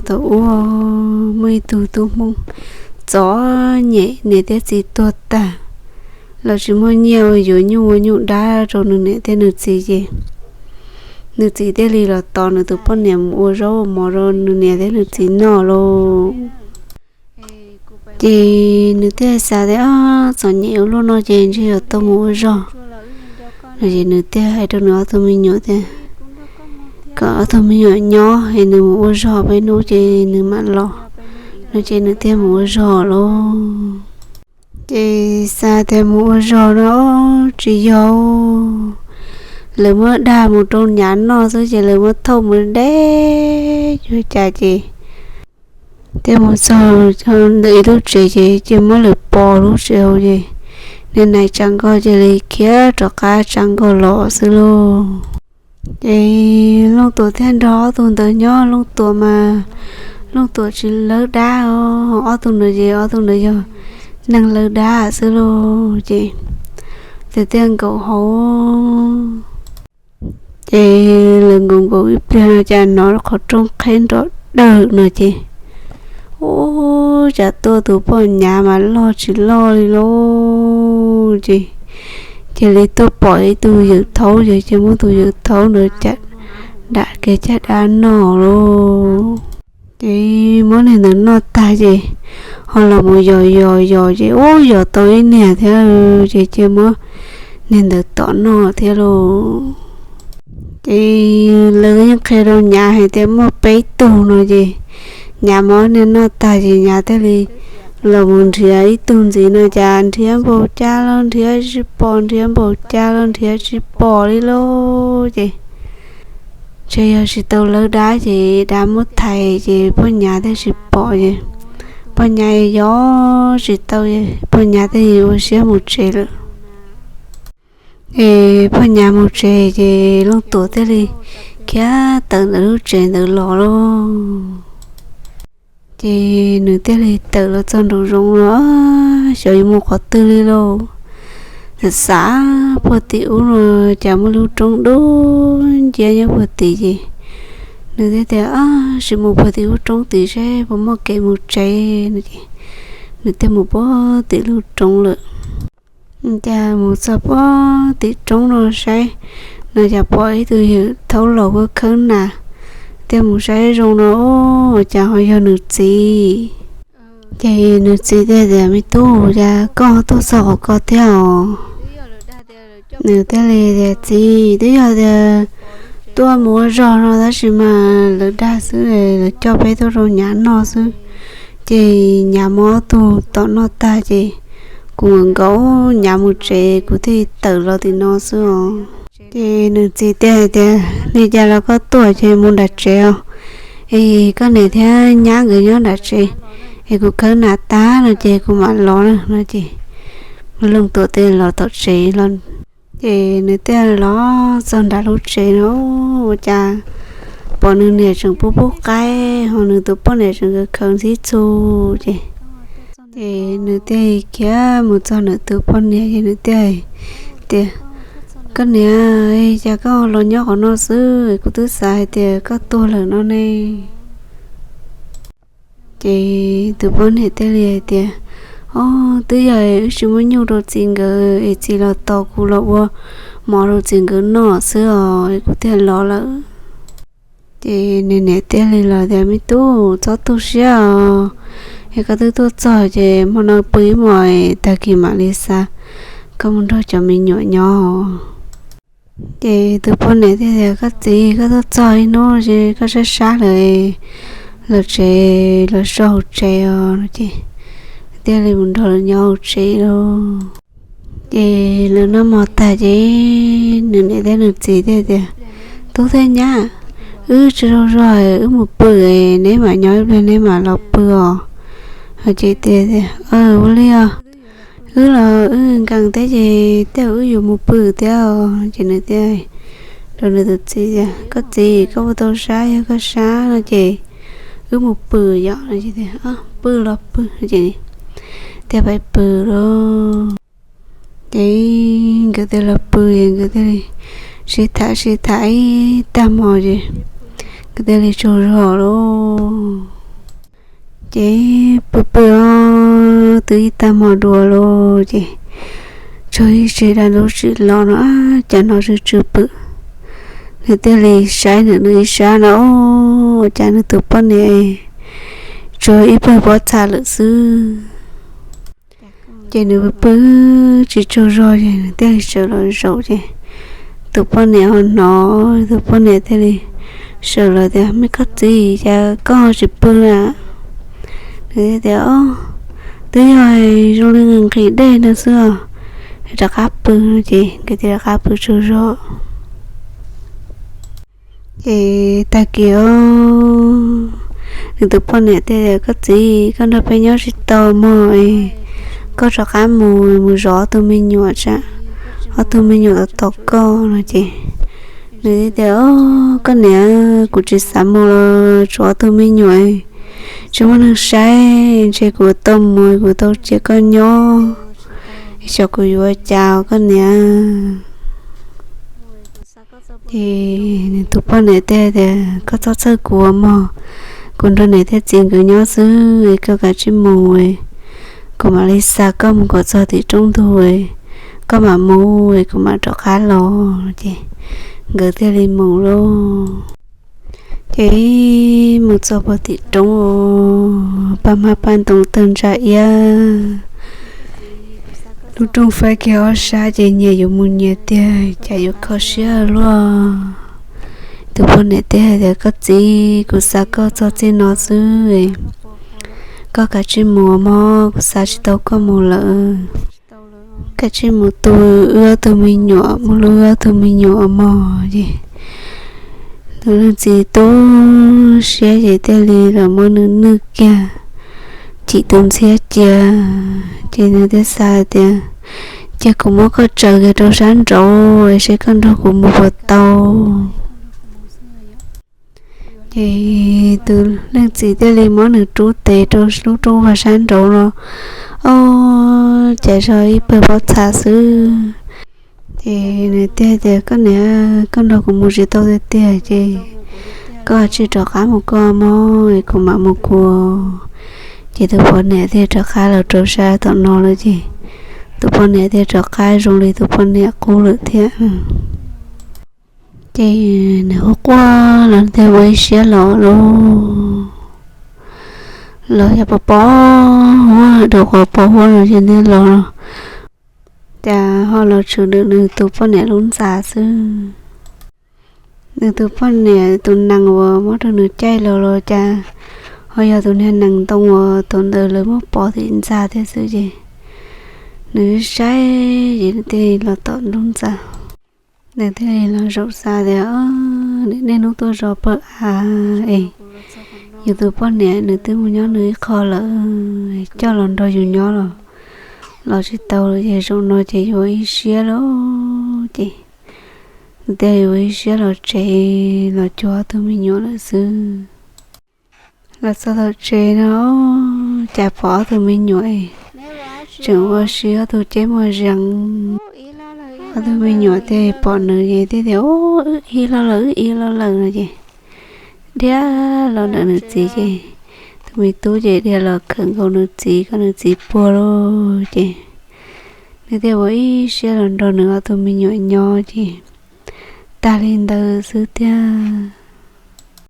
Thaum ub muaj ib tug tub Hmoob txom nyem, niam thiab txiv tuag tag, los tsis muaj nyiaj ua yuav nyuj ua nyuj dab rau nws niam thiab nws txiv ces nws txiv thiaj li los tos nws tus poj niam mus ua zaub ua mov rau nws niam thiab nws txiv noj lauj. Ces nws thiaj xav tias, Ob, txom nyem ua luaj no ces ntshe yuav tau mus ua zog. No ces nws thiaj hais rau nws ob tug me nyuam tias kom ob tug me nyuam nyob es nws mus ua zog peb hnub ces nws mam los. No ces nws thiaj mus ua zog lauj. Ces xav tias mus ua zog no tsis yog, lawv muab dag mus rau nyav noj xwb ces lawv muab thauj mus deb cuag cas ces thiaj mus txog ntawm ib lub tsev ces cia muab lawv pom lub tsev hauv ces niag nais tsav nkoj cia li khiav rov qab tsav nkoj los xwb lauj. Ces Looj Tuam thiaj nrog ob tug ntawd nyob. Looj Tuam mas Looj Tuam tsis lawb dab os, ob tug ntawd ces ob tug ntawd yog neeg lawb dab xwb lauj. Ces tus thiaj nkaum hauv ces lawv nkaum nkaum ib pliag no cas hnov qhov rooj qheb nrov dawm no ces, ub, cas tuaj tus poj nyav mas loj tsis loj li lauj. Ces cia li tuaj pom ib tug yawm thaub ces cia muab tus yawm thaub ntawd caj dab, kev caj dab noj lauj. Ces muab niag ntawd noj tag ces ho los mus yos yos yos ces ub yos tau ib niag thiab ces cia muab niag ntawd tom noj thiab lauj. Ces lawv yeej qhia rau nyav hais tias muaj peb tug no ces nyav muab niag noj tag ces nyav thiaj li los mus nrhiav ib tug ntxiv no cas nrhiav npaum cas los nrhiav tsis pom, nrhiav npaum cas los nrhiav tsis pom li lauj. Ces ntshe yog tsis tau lawb dab ces dab muab thaiv ces poj nyav thiaj tsis pom ces poj nyav yos tsis tau, poj nyav thiaj ua siab mus tsev lawm. Es poj nyav mus tsev ces Looj Tuam thiaj li khiav tawm ntawm lub tsev ntawd los lauj. Ces nws thiaj li tawm los txog nraum zoov los xyov yuav mus qhov twg li lauj. Xav xav puag tim ub no cas muaj lub roob dub nciab nyob puag tim ces nws thiaj tias, Sim mus puag tim lub roob tid seb puas muaj kev mus tsev no ces nws thiaj mus puag tim lub roob lawm. Cas mus txog puag tim roob no saib no cas pom ib tug yawm thaub laus khawb khawb nas, thiaj mus saib zoo no ua cas ho yog nws txiv. Ces nws txiv thiaj tias, Me tub, cas koj tuaj txog qhov ko thiab os? Nws thiaj li tias, Txiv, twb yog tias tuaj mus ua zog no tab sis mas lawv dag xwb, lawv coj peb tuaj rau nyav noj xwb. Ces nyav muab ob tug tom noj tag ces kuv nkaum nkaus nyav mus tsev, kuv thiaj tawm los tim no xwb os. Ces nws txiv thiaj hais tias, Li cas los koj tuaj ces mus nram tsev os, es koj niam thiab nyab nkawd nyob nram tsev, es kuv khawb nas tag no ces kuv mam los na no ces Looj Tuam thiaj los tom tsev los. Ces nws thiaj los txog nram lub tsev no ua cas pom nws niam tseem pub pub qaib ho nws tus poj niam tseem khawv ntxhib txhu ces, ces nws thiaj khiav mus txog nws tus poj niam ces nws thiaj tias, Koj niam, cas koj los nyob qhov no xwb, kuv twb xav hais tias koj tuag lawm no ne. Ces tus poj niam thiaj li hais tias, Ob, twb yog wb tsis muaj nyuj rau txiv nkawd es txiv los tos kuv los ua mov rau txiv nkawd noj xwb os, kuv thiaj los lawm. Ces nws niam thiaj li los tias, Me tub, txhob tu siab os, es koj twb tuaj txog ces hmo no pw ib hmos, tag kis mam li xa koj mus nrog cov me nyuam nyob. Ces tus poj niam thiaj tias, Koj txiv, koj tuaj txog ib hnub ces koj sab sab lawm, los tsev, los so hauv tsev os no ces thiaj li mus nrog lawv nyob hauv tsev lauj. Ces lawv noj mov tag ces nws niam thiab nws txiv thiaj tias, Tub thiab nyab, wb tsis zoo zog, wb mus pw, neb mam nyob ib pliag neb mam los pw os. Ces tias, Ua li os, wb los wb nkees thiab ces tej zaum wb yuav mus pw thiab os. Ces nws thiaj rau nws tus txiv tias, Koj txiv, koj puas tau sab? Yog koj sab no ces wb mus pw yom. Pw los pw ces thiaj pais pw lauj. Ces nkawd thiaj los pw es nkawd thiaj li sib tham sib tham ib tag hmo ces nkawd thiaj li tsaug zog lauj. Ces pw pw os, twb ib tag hmo dua lawm ces tsaug ib tsam dab ntub tsim los no, cas hnov tsw tsw pwm. Nws thiaj li saib ntawm nws ib sab no, ua cas nws tus poj niam tsuas ib pawg pob txha lawm xwb. Ces nws pw pw tsis tsaug zog ces nws thiaj li sawv los zaum ces tus poj niam ho hnov, tus poj niam thiaj li sawv los tias, Me koj txiv, cas koj ho tsis pw na? Nws thiaj tias, Twb yog zoo li nqhis dej no xwb os, rov qab pw no. Ces nkawd thiaj rov qab pw tsaug zog. Ces tag kis os, nws tus poj niam thiaj tias, Koj txiv, koj nrog peb nyob tsis tau mog, koj rov qab mus, mus zov ob tug me nyuam tsam ob tug me nyuam tos tos koj no. Ces nws thiaj tias, Koj niam, kuv tsis xav mus los, tshuav ob tug me nyuam tsis muaj neeg saib, ntshe kuv tau mus kuv tau cia koj nyob, xyov kuv yuav cas koj niam. Ces nws tus poj niam thiaj tias, Koj txhob txhawj kuv mog, kuv nrog niam thiab txiv nkawd nyob xwb, koj kav tsij mus, kuv mam li xa koj mus kom txog tim roob ntug, koj mam mus, kuv mam rov qab los. Ces nkawd thiaj li mus lauj. Ces mus txog puag tim roob, paj hmab paj ntoo tawg ntsa iab, lub rooj faib kiag ob sab ces nyias yuav mus nyias tiag, cas yuav kho siab luaj. Tus poj niam thiaj hais tias, Koj txiv, kuv xa koj txog txij no xwb, koj kav tsij mus mog, kuv xa tsis tau koj mus lawm. Kav tsij mus tu wb ob tug me nyuam, mus hlub wb ob tug me nyuam mog. Ces tus leej txiv tu siab ces thiaj li los muab nws nwj kiag, cim tus ntxhiab cia. Ces nws thiaj xav tias, Cia kuv muab koj tsaws kiag rau sab nraud seb koj nrog kuv mus puas tau. Ces tus leej txiv thiaj li muab nws rub tes rau lub rooj vag sab nraud no, o, cas yog ib pawg pob txha xwb. Ces nws thiaj tias, Koj niam, koj nrog kuv mus tsis tau tiag tiag ces koj tsij rov qab mus koj mog, kuv mam mus kuv. Ces tus poj niam thiaj rov qab los rau sab tom no lawm ces tus poj niam thiaj rov qab zoo li tus poj niam qub lawm thiab. Ces nws quaj quaj los thiaj ua ib siab los lauj. Los yog pos pos huab, dhau qhov pos huab no ces nws los, cas ho los tshwm ntawm nws tus poj niam lub ntxa xwb. Nws tus poj niam tus nees uas muab rau nws caij los los cas ho yog tus niag nees ntoo uas thaum ntawd lawv muab pov tim ntxa thiab xwb ces nws saib ces nws thiaj li los tom lub ntxa. Nws thiaj li los zaum xav tias, Niam niaj hnub tuaj zov pawg av es yus tus poj niam nws twb mus nyob nws ib qho lawm, coj los nrog yus nyob los, los tsis tau lawm ces zaum no ces yuav ib siab lauj. Ces nws thiaj yuav ib siab los tsev los cuag ob tug me nyuam lawm xwb. Los txog tom tsev no, cas pom ob tug me nyuam tseem ua si ob tug ceb muag zees. Ob tug me nyuam thiaj pom nws ces thiaj tias, Wb ib lo lawm, wb ib lo lawm no ces dhia los ntawm nws txiv ces tus me tub ces dhia los khawm nkaus nws txiv kom nws txiv puag lauj. Ces nws thiaj ua ib siab los nrog nws ob tug me nyuam nyob ces tag li ntawd xwb tiag.